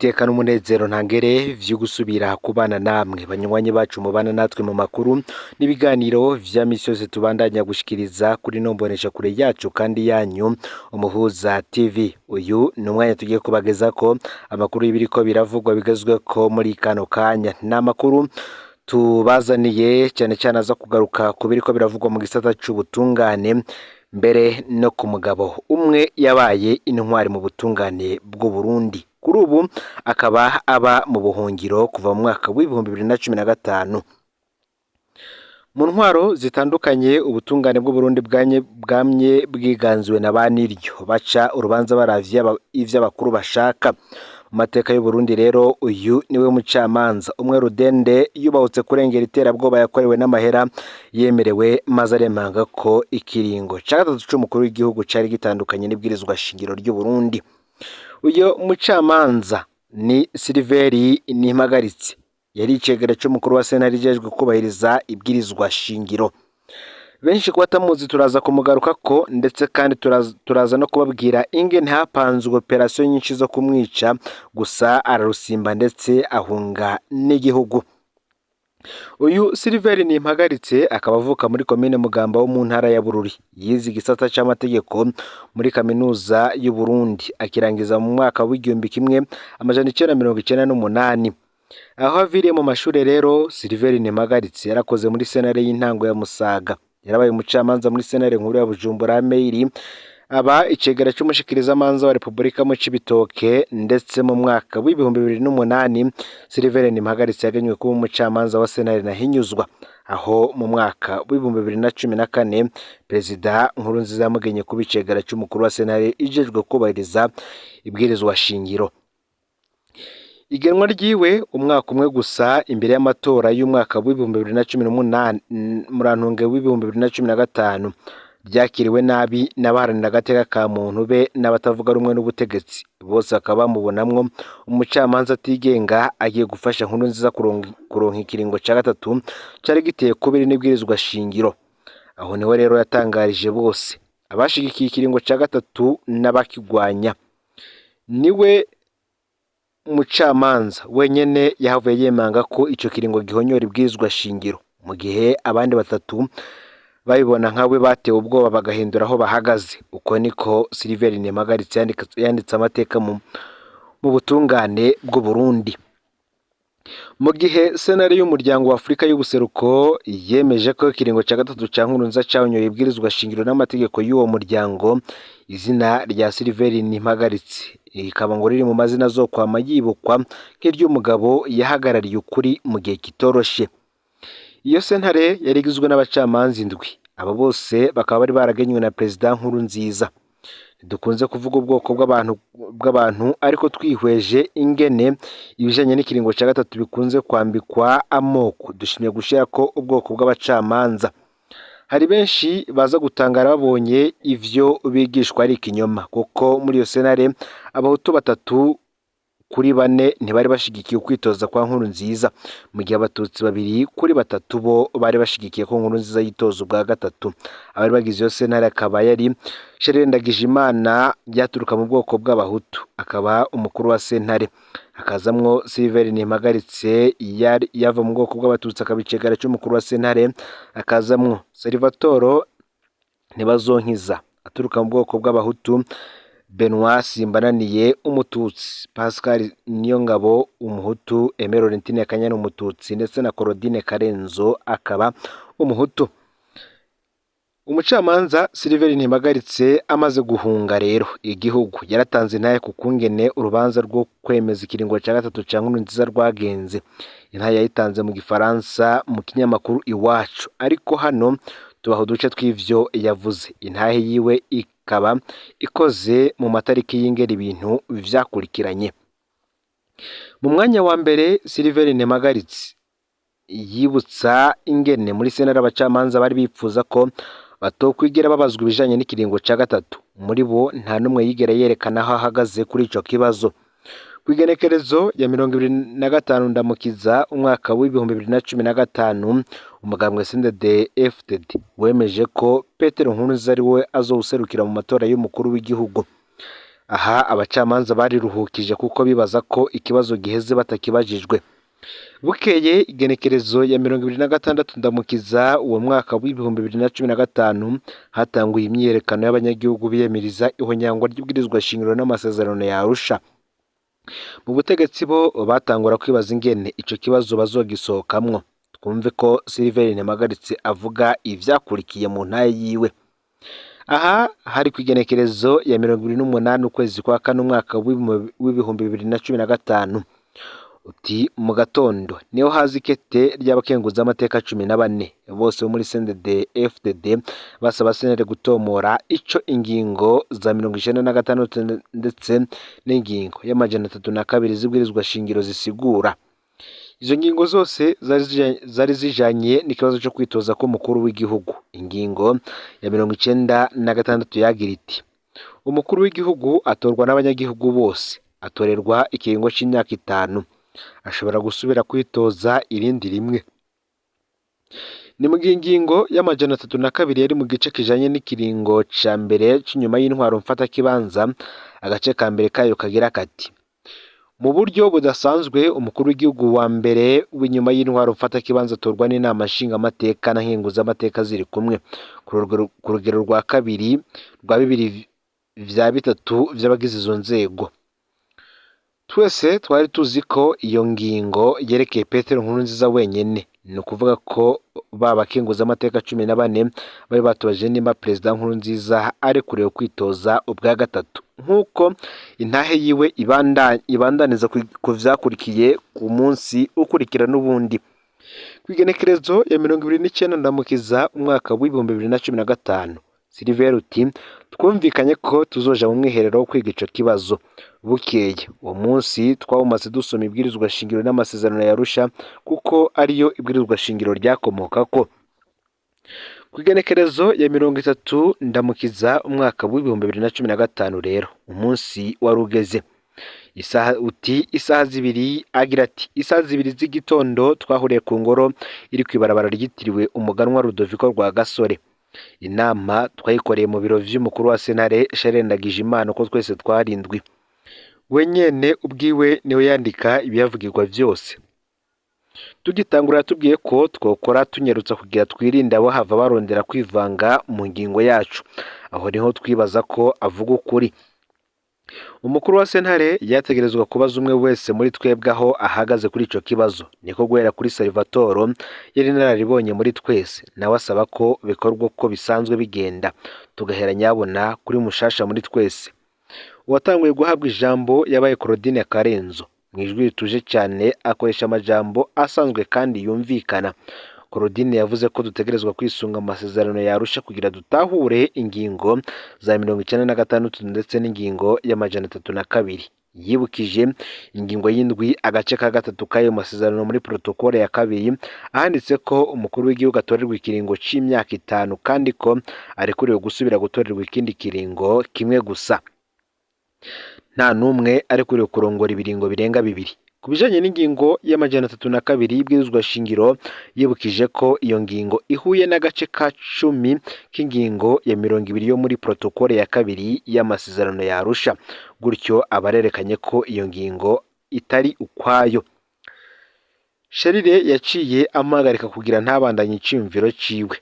N'iteka n'umunezero ntangere vyo gusubira kubana namwe banywanyi bacu mubana natwe mu makuru n'ibiganiro vya misi yose tubandanya gushikiriza kuri ino mboneshakure yacu kandi yanyu Umuhuza TV. Uyu ni umwanya tugiye kubagezako amakuru y'ibiriko biravugwa bigezweko muri kano kanya. Ni amakuru tubazaniye cyane cyane aza kugaruka ku biriko biravugwa mu gisata c'ubutungane, mbere no ku mugabo umwe yabaye intwari mu butungane bw'u Burundi. Kuri ubu akaba aba mu buhungiro kuva mu mwaka w'2015. Mu ntwaro zitandukanye ubutungane bw'u Burundi bwamye bwiganziwe na ba niryo baca urubanza baravye ivyo abakuru bashaka. Mu mateka y'Uburundi rero uyu niwe mucamanza umwe rudende yubahutse kurengera iterabwoba yakorewe n'amahera yemerewe, maze aremanga ko ikiringo ca gatatu c'umukuru w'igihugu cari gitandukanye n'ibwirizwa shingiro ry'Uburundi. Uyo mucamanza ni Siliveri Nimpagaritse, yari icegera c'umukuru wa sentare ijejwe kubahiriza ibwirizwa shingiro. Benshi ku batamuzi turaza kumugarukako, ndetse kandi turaza no kubabwira ingene hapanzwe operasiyo nyinshi zo kumwica, gusa ararusimba ndetse ahunga n'igihugu. Uyu Siliveri Nimpagaritse akaba avuka muri komine Mugamba wo mu ntara ya Bururi. Yize igisata c'amategeko muri kaminuza y'Uburundi, akirangiza mu mwaka w'1998. Aho aviriye mu mashure rero, Siliveri Nimpagaritse yarakoze muri sentare y'intango ya Musaga. Yarabaye umucamanza muri sentare nkuru ya Bujumbura Meyiri, aba icegera c'umushikirizamanza wa Repubulika mu Cibitoke, ndetse mu mwaka w'2008 Siliveri Nimpagaritse yagenywe kuba umucamanza wa sentare Ntahinyuzwa, aho mu mwaka w'2014 Perezida Nkurunziza yamugenye kuba icegera c'umukuru wa sentare ijejwe kubahiriza ibwirizwa shingiro. Igenwa ryiwe umwaka umwe gusa imbere y'amatora y'umwaka w'2018, murantunge, w'2015, ryakiriwe nabi n'abaharanira agateka ka muntu be n'abatavuga rumwe n'ubutegetsi, bose bakaba bamubonamwo umucamanza atigenga agiye gufasha Nkurunziza kuronka ikiringo ca gatatu cari giteye kubiri n'ibwirizwa shingiro. Aho niho rero yatangarije bose abashigikiye ikiringo ca gatatu n'abakigwanya. Niwe mucamanza wenyene yahavuye yemanga ko ico kiringo gihonyora ibwirizwa shingiro, mu gihe abandi batatu babibona nkawe batewe ubwoba bagahindura aho bahagaze. Uko niko Siliveri Nimpagaritse yanditse amateka mu butungane bw'Uburundi. Mu gihe sentare y'umuryango wa Afurika y'ubuseruko yemeje ko ikiringo ca gatatu ca Nkurunziza cahonyoye ibwirizwa shingiro n'amategeko y'uwo muryango, izina rya Siliveri Nimpagaritse rikaba ngo riri mu mazina azokwama yibukwa nk'iry'umugabo yahagarariye ukuri mu gihe kitoroshe. Iyo sentare yari igizwe n'abacamanza indwi, abo bose bakaba bari baragenywe na Perezida Nkurunziza. Ntidukunze kuvuga ubwoko bw'abantu, ariko twihweje ingene ibijanye n'ikiringo ca gatatu bikunze kwambikwa amoko, dushimye gushirako ubwoko bw'abacamanza. Hari benshi baza gutangara babonye ivyo bigishwa ari ikinyoma, kuko muri iyo sentare abahutu batatu kuri bane ntibari bashigikiye ukwitoza kwa Nkurunziza, mu gihe abatutsi babiri kuri batatu bo bari bashigikiye ko Nkurunziza yitoza ubwa gatatu. Abari bagize iyo sentare akaba yari Sherere Ndagijimana yaturuka mu bwoko bw'abahutu, akaba umukuru wa sentare, hakazamwo Siliveri Nimpagaritse yava mu bwoko bw'abatutsi akaba icegera c'umukuru wa sentare, hakazamwo Salvatore Ntibazonkiza aturuka mu bwoko bw'abahutu, Benoit Simbananiye umututsi, Pascal Niyongabo umuhutu, Aimé Laurentine Kanyana umututsi, ndetse na Claudine Karenzo akaba umuhutu. Umucamanza Siliveri Ntimpagaritse amaze guhunga rero igihugu, yaratanze intahe ku kungene urubanza rwo kwemeza ikiringo ca gatatu ca Nkurunziza rwagenze. Intahe yayitanze mu gifaransa mu kinyamakuru Iwacu, ariko hano tubaha uduce tw'ivyo yavuze. Intahe yiwe ikaba ikoze mu matariki y'ingene ibintu vyakurikiranye. Mu mwanya wa mbere, Siliveri Ntimpagaritse yibutsa ingene muri sentare abacamanza bari bipfuza ko batokwigera babazwa ibijanye n'ikiringo ca gatatu. Muri bo nta n'umwe yigera yerekana aho ahagaze kuri ico kibazo. Kw'igenekerezo ya 25 Ndamukiza umwaka w'2015, umugambwe CNDD FDD wemeje ko Petero Nkurunziza ari we azowuserukira mu matora y'umukuru w'igihugu. Aha abacamanza bariruhukije kuko bibaza ko ikibazo giheze batakibajijwe. Bukeye igenekerezo ya 26 Ndamukiza uwo mwaka w'2015 hatanguye imyiyerekano y'abanyagihugu biyamiriza ihonyangwa ry'ibwirizwa shingiro n'amasezerano ya Arusha. Mu butegetsi bo batangura kwibaza ingene ico kibazo bazogisohokamwo. Twumve ko Sylvere Ntimpagaritse avuga ivyakurikiye mu ntahe yiwe. Aha hari ku igenekerezo ya 28 ukwezi kwa kane umwaka w'2015. Uti mu gatondo niho haza ikete ry'abakenguzamateka 14 bose bo muri CNDD FDD basaba sentare gutomora ico ingingo za 96 ndetse n'ingingo y'302 z'ibwirizwa shingiro zisigura. Izo ngingo zose zari zijanye n'ikibazo co kwitoza k'umukuru w'igihugu. Ingingo ya 96 yagira iti: umukuru w'igihugu atorwa n'abanyagihugu bose, atorerwa ikiringo c'imyaka 5, ashobora gusubira kwitoza irindi rimwe. Ni mu gihe ingingo y'302 yari mu gice kijanye n'ikiringo ca mbere c'inyuma y'intwaro mfatakibanza, agace ka mbere kayo kagira kati: mu buryo budasanzwe umukuru w'igihugu wa mbere w'inyuma y'intwaro mfatakibanza atorwa n'inama nshingamateka na nkenguzamateka ziri kumwe ku rugero rwa kabiri rwa bibiri vya bitatu vy'abagize izo nzego. Twese twari tuzi ko iyo ngingo yerekeye Petero Nkurunziza wenyene, ni ukuvuga ko ba bakenguzamateka 14 bari batoje nimba Perezida Nkurunziza arekuriwe kwitoza ubwa gatatu, nk'uko intahe yiwe ibandaniza ku vyakurikiye ku munsi ukurikira n'ubundi. Kw'igenekerezo ya 29 Ndamukiza umwaka w'2015, Sylvere uti twumvikanye ko tuzoja mu mwiherero wo kwiga ico kibazo. Bukeye uwo munsi twawumaze dusoma ibwirizwa shingiro n'amasezerano ya Arusha kuko ariyo ibwirizwa shingiro ryakomokako. Kw'igenekerezo ya 30 Ndamukiza umwaka w'2015 rero umunsi wari ugeze. Isaha uti isaha zibiri agira ati isaha zibiri z'igitondo twahuriye ku ngoro iri kw'ibarabara ryitiriwe umuganwa Rudoviko Rwagasore. Inama twayikoreye mu biro vy'umukuru wa sentare Charles Ndagijimana uko twese twarindwi. We nyene ubwiwe niwe yandika ibiyavugirwa vyose. Tugitangura yatubwiye ko twokora tunyarutsa kugira twirinde abo hava barondera kwivanga mu ngingo yacu. Aho niho twibaza ko avuga ukuri. Umukuru wa sentare yategerezwa kubaza umwe wese muri twebwe aho ahagaze kuri ico kibazo. Niko guhera kuri Salvatore yari inararibonye muri twese, nawe asaba ko bikorwa uko bisanzwe bigenda, tugahera nyabona kuri mushasha muri twese. Uwatanguye guhabwa ijambo yabaye Claudine Karenzo. Mw'ijwi rituje cyane akoresha amajambo asanzwe kandi yumvikana. Claudine yavuze ko dutegerezwa kwisunga amasezerano ya Arusha kugira dutahure ingingo za 96 ndetse n'ingingo y'302. Yibukije ingingo y'indwi agace ka gatatu k'ayo masezerano muri protokole ya kabiri, ahanditse ko umukuru w'igihugu atorerwa ikiringo c'imyaka 5 kandi ko arekuriwe gusubira gutorerwa ikindi kiringo kimwe gusa. Nta n'umwe arekuriwe kurongora ibiringo birenga 2. Ku bijanye n'ingingo y'302 y'ibwirizwa shingiro, yibukije ko iyo ngingo ihuye n'agace ka 10 k'ingingo ya 20 yo muri protokole ya kabiri y'amasezerano ya Arusha. Gutyo abarerekanye ko iyo ngingo itari ukwayo. Sharire yaciye amuhagarika kugira ntabandanye iciyumviro ciwe,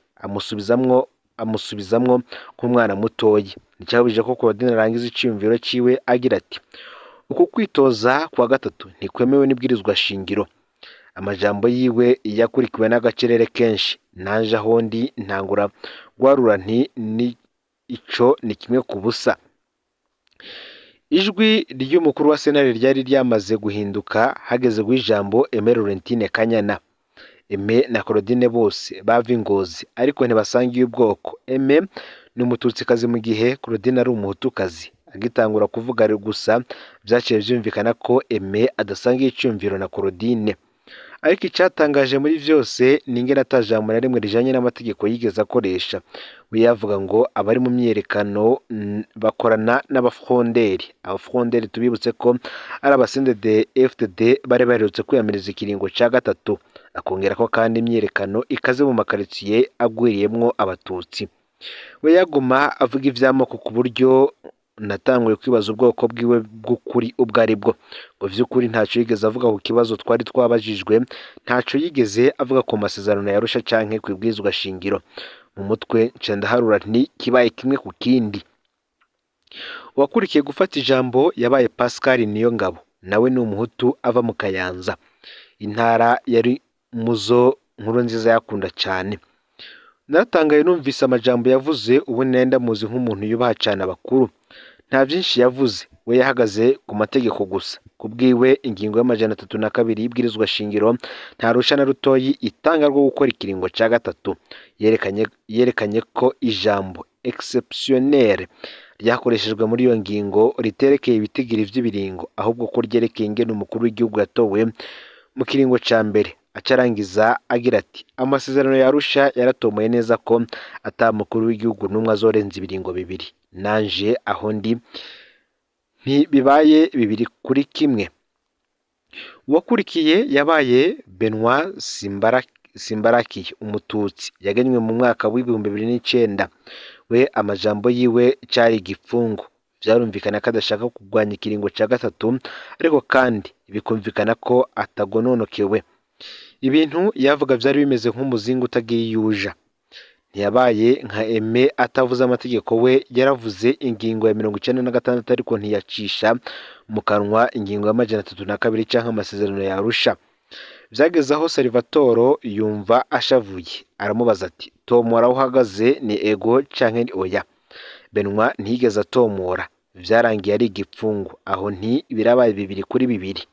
amusubizamwo nk'umwana mutoyi. Nticyabujije ko Claudine arangiza iciyumviro ciwe agira ati: uku kwitoza kwa gatatu ntikwemewe n'ibwirizwa shingiro. Amajambo yiwe yakurikiwe n'agacerere kenshi. Nanje aho ndi ntangura guharura nti ni ico ni kimwe ku busa. Ijwi ry'umukuru wa sentare ryari ryamaze guhinduka hageze guha ijambo Aimé Laurentine Kanyana. Aimé na Claudine bose bava ingozi ariko ntibasangiye ubwoko. Aimé ni umututsikazi mu gihe Claudine ari umuhutukazi. Agitangura kuvuga gusa vyaciye vyumvikana ko Aimé adasangiye iciyumviro na Claudine. Ariko icatangaje muri vyose ni ingene ata jambo na rimwe rijanye n'amategeko yigeze akoresha. We yavuga ngo abari mu myiyerekano bakorana n'abafronderi. Abafronderi tubibutse ko ari abasendede FDD bari baherutse kwiyamiriza ikiringo ca gatatu. Akongera ko kandi imyiyerekano ikaze mu makaritsiye agwiriyemwo abatutsi. We yaguma avuga ivy'amoko ku buryo Natanguye kwibaza ubwoko bwiwe bw'ukuri ubwo ari bwo. Ngo vy'ukuri ntaco yigeze avuga ku kibazo twari twabajijwe, ntaco yigeze avuga ku masezerano ya Arusha canke kw'ibwirizwa shingiro. Mu mutwe nca ndaharura nti kibaye kimwe ku kindi. Uwakurikiye gufata ijambo yabaye Pascal Niyongabo, nawe ni umuhutu ava mu Kayanza, intara yari muzo Nkurunziza yakunda cane. Naratangaye numvise amajambo yavuze, ubundi nari ndamuzi nk'umuntu yubaha cane abakuru. Nta vyinshi yavuze, we yahagaze ku mategeko gusa. Ku bwiwe ingingo y'302 y'ibwirizwa shingiro nta ruhusha na rutoyi itanga rwo gukora ikiringo ca gatatu. Yerekanye ko ijambo exceptionnel ryakoreshejwe muri iyo ngingo riterekeye ibitigiri vy'ibiringo, ahubwo ko ryerekeye ingene umukuru w'igihugu yatowe mu kiringo ca mbere. Acarangiza agira ati amasezerano ya Arusha yaratomoye neza ko ata mukuru w'igihugu n'umwe azorenza ibiringo bibiri. Nanje aho ndi ntibibaye 2-1. Uwakurikiye yabaye Benoit Simbaraki, umututsi yagenywe mu mwaka w'2009. We amajambo yiwe cari igipfungu. Vyarumvikana ko adashaka kurwanya ikiringo ca gatatu, ariko kandi bikumvikana ko atagononokewe. Ibintu yavuga vyari bimeze nk'umuzingi utagira iyo uja. Ntiyabaye nka Aime atavuze amategeko, we yaravuze ingingo ya 96 ariko ntiyacisha mu kanwa ingingo y'302 canke amasezerano ya Arusha. Vyageze aho Salvatore yumva ashavuye, aramubaza ati tomora aho uhagaze ni ego canke ni oya. Benoit ntiyigeze atomora, vyarangiye ari igipfungu. Aho nti birabaye 2-2.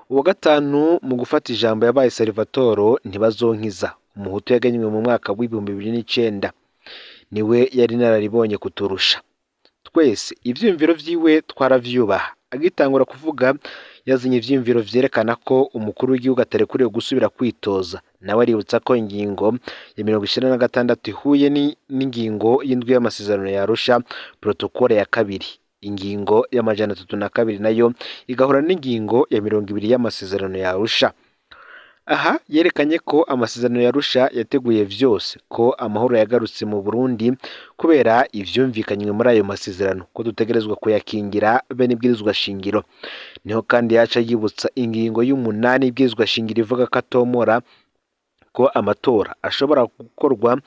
Uwa gatanu mu gufata ijambo yabaye Salvatore Ntibazonkiza, umuhutu yagenywe mu mwaka w'2009. Niwe yari inararibonye kuturusha twese, ivyiyumviro vyiwe twaravyubaha. Agitangura kuvuga yazanye ivyiyumviro vyerekana ko umukuru w'igihugu atarekuriwe gusubira kwitoza. Nawe aributsa ko ingingo ya 96 ihuye n'ingingo y'indwi y'amasezerano ya Arusha, protokole ya kabiri. Ingingo y'302 nayo igahura n'ingingo ya 20 y'amasezerano ya Arusha. Aha yerekanye ko amasezerano ya Arusha yateguye vyose, ko amahoro yagarutse mu Burundi kubera ivyumvikanywe muri ayo masezerano, ko dutegerezwa kuyakingira bene ibwirizwa shingiro. Niho kandi yaca yibutsa ingingo y'8 y'ibwirizwa shingiro ivuga ko atomora ko amatora ashobora gukorwa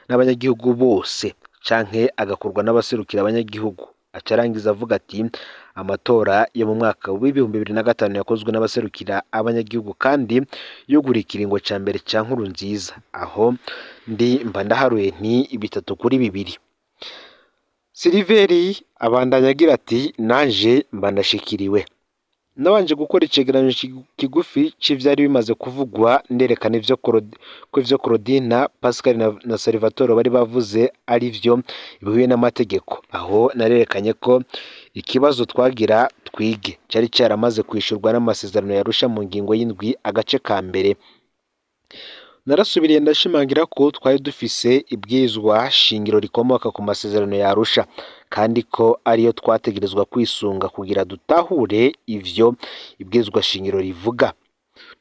n'abanyagihugu bose canke agakorwa n'abaserukira abanyagihugu. Acarangiza avuga ati amatora yo mu mwaka w'2005 yakozwe n'abaserukira abanyagihugu kandi yuguriye ikiringo ca mbere ca Nkurunziza. Aho ndi mba ndaharuye nti 3-2. Siliveri abandanya agira ati nanje mba ndashikiriwe. Nabanje gukora icegeranyo kigufi c'ivyari bimaze kuvugwa, nderekana ivyo ko ivyo Claudine, Pascal na Salvatore bari bavuze ari vyo bihuye n'amategeko. Aho narerekanye ko ikibazo twagira twige cari caramaze kwishurwa n'amasezerano ya Arusha mu ngingo y'indwi agace ka mbere. Narasubiriye ndashimangira ko twari dufise ibwirizwa shingiro rikomoka ku masezerano ya Arusha, kandi ko ariyo twategerezwa kwisunga kugira dutahure ivyo ibwirizwa shingiro rivuga.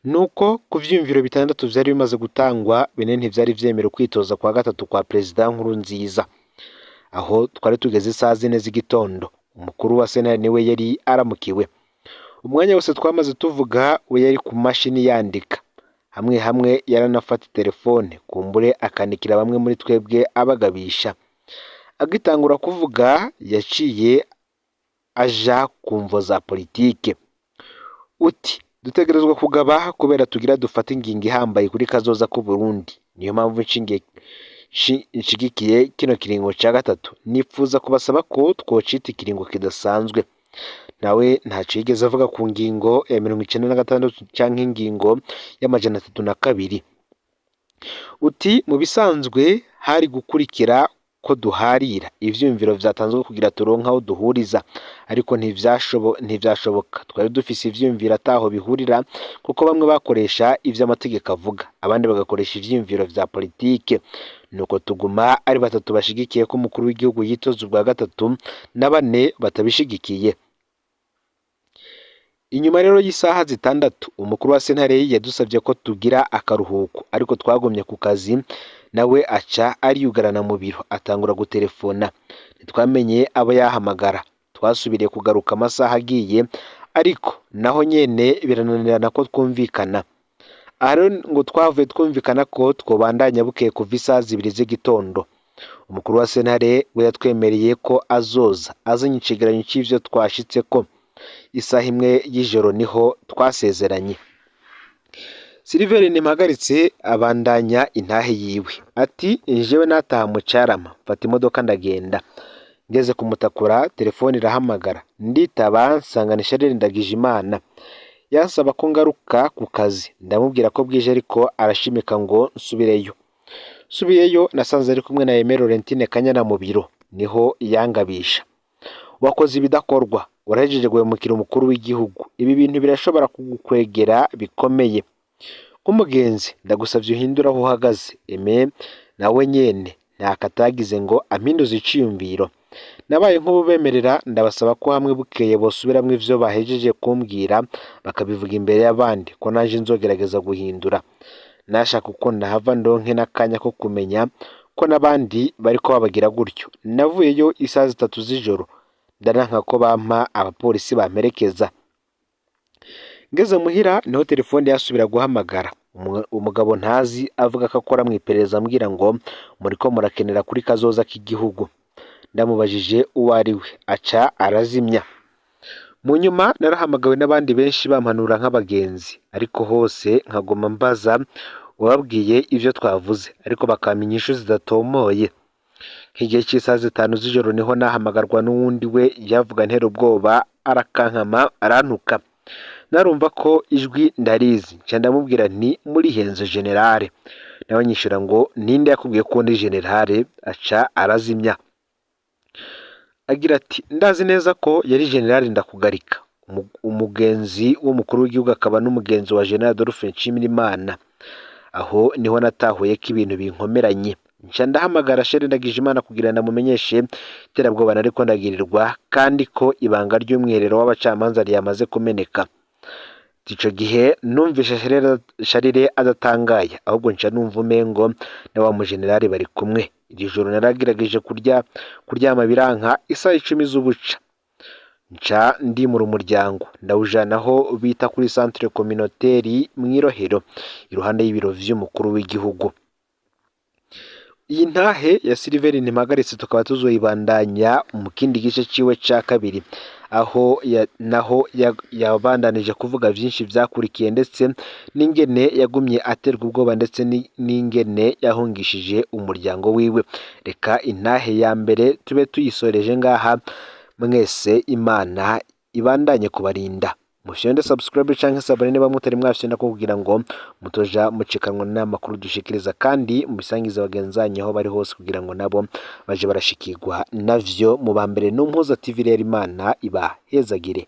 Nuko ku vyiyumviro 6 vyari bimaze gutangwa, bine ntivyari vyemerewe kwitoza kwa gatatu kwa Perezida Nkurunziza. Aho twari tugeze isaha 4 z'igitondo, umukuru wa sentare niwe yari aramukiwe. Umwanya wose twamaze tuvuga we yari ku mashini yandika. Hamwe hamwe yaranafata telefone kumbure akandikira bamwe muri twebwe abagabisha. Agitangura kuvuga yaciye aja ku mvo za politike. Uti dutegerezwa kugaba kubera tugira dufate ingingo ihambaye kuri kazoza k'u Burundi. Niyo mpamvu nshigikiye kino kiringo ca gatatu. Nipfuza kubasaba ko twocita ikiringo kidasanzwe. Nawe ntaco yigeze avuga ku ngingo ya 96 canke ingingo y'302. Uti mu bisanzwe hari gukurikira ko duharira ivyiyumviro vyatanzwe kugira turonke aho duhuriza, ariko ntivyashoboka. Twari dufise ivyiyumviro ataho bihurira, kuko bamwe bakoresha ivyo amategeko avuga, abandi bagakoresha ivyiyumviro vya politike. Nuko tuguma ari 3 bashigikiye ko umukuru w'igihugu yitoza ubwa gatatu na 4 batabishigikiye. Inyuma rero y'isaha 6 umukuru wa sentare yadusabye ko tugira akaruhuko, ariko twagumye ku kazi. Nawe aca ariyugarana mu biro, atangura gutelefona. Ntitwamenye abo yahamagara. Twasubiriye kugaruka amasaha agiye, ariko naho nyene birananirana ko twumvikana. Aha rero ngo twavuye twumvikana ko twobandanya bukeye kuva isaha 2 z'igitondo. Umukuru wa sentare we yatwemereye ko azoza azanye icegeranyo c'ivyo twashitseko. Isaha 1 y'ijoro niho twasezeranye. Siliveri Ntimpagaritse abandanya intahe yiwe ati: "Jewe nataha mu Carama, mfata imodoka ndagenda. Ngeze kumutakura telefone irahamagara, nditaba nsanga ni Charles Ndagijimana. Yansaba ko ngaruka ku kazi, ndamubwira ko bwije ariko arashimika ngo nsubireyo. Nsubiyeyo nasanze ari kumwe na Aimée Laurentine Kanyana mu biro, niho yangabisha: wakoze ibidakorwa, urahejeje guhemukira umukuru w'igihugu, ibi bintu birashobora kugukwegera bikomeye. Nk'umugenzi ndagusavye uhindure aho uhagaze." Aimé nawe nyene ntako atagize ngo ampinduze iciyumviro. Nabaye nk'ububemerera, ndabasaba ko hamwe bukeye bosubiramwo ivyo bahejeje kumbwira bakabivuga imbere y'abandi, ko nanje nzogerageza guhindura. Nashaka uko ndahava ndonke n'akanya ko kumenya ko n'abandi bariko babagira gutyo. Navuyeyo isaha 3 z'ijoro, ndananka ko bampa abapolisi bamperekeza. Ngeze muhira niho telefone yasubira guhamagara. Umugabo ntazi avuga ko akora mw'iperereza, ambwira ngo muriko murakenera kuri kazoza k'igihugu. Ndamubajije uwo ari we aca arazimya. Mu nyuma narahamagawe n'abandi benshi bampanura nk'abagenzi, ariko hose nkaguma mbaza uwababwiye ivyo twavuze, ariko bakampa inyishu zidatomoye. Nk'igihe c'isaha 5 z'ijoro niho nahamagarwa n'uwundi we yavuga ntera ubwoba, arakankama arantuka. Narumva ko ijwi ndarizi, nca ndamubwira nti murihenze generale. Nawe anyishura ngo ninde yakubwiye ko ndi generale, aca arazimya. Agira ati: ndazi neza ko yari generale Ndakugarika, umugenzi w'umukuru w'igihugu akaba n'umugenzi wa General Adolphe Nshimirimana. Aho niho natahuye ko ibintu binkomeranye. Nca ndahamagara Charles Ndagijimana kugira ndamumenyeshe iterabwoba nariko ndagirirwa, kandi ko ibanga ry'umwiherero w'abacamanza ryamaze kumeneka. Ico gihe numvishe Charles adatangaye, ahubwo nca numva umengo na wa mujenerali bari kumwe. Iri joro naragerageje kuryama biranka, isaha 10 z'ubuca nca ndimura umuryango ndawujana aho bita kuri centre communautaire mw'Irohero, iruhande y'ibiro vy'umukuru w'igihugu. Iyi ntahe ya Siliveri Ntimpagaritse tukaba tuzoyibandanya mu kindi gice ciwe ca kabiri, aho naho yabandanije kuvuga vyinshi vyakurikiye, ndetse n'ingene yagumye aterwa ubwoba, ndetse n'ingene yahungishije umuryango wiwe. Reka intahe ya mbere tube tuyisoreje ngaha. Mwese Imana ibandanye kubarinda. Mufyonde subscribe canke s'abonner niba mutari mwafyonda ko, kugira ngo mutoja mucikanwa n'amakuru dushikiriza, kandi mubisangize bagenzi banyu aho bari hose kugira ngo nabo baje barashikirwa navyo mu ba mbere. N'Umuhuza TV rero, Imana ibahezagire.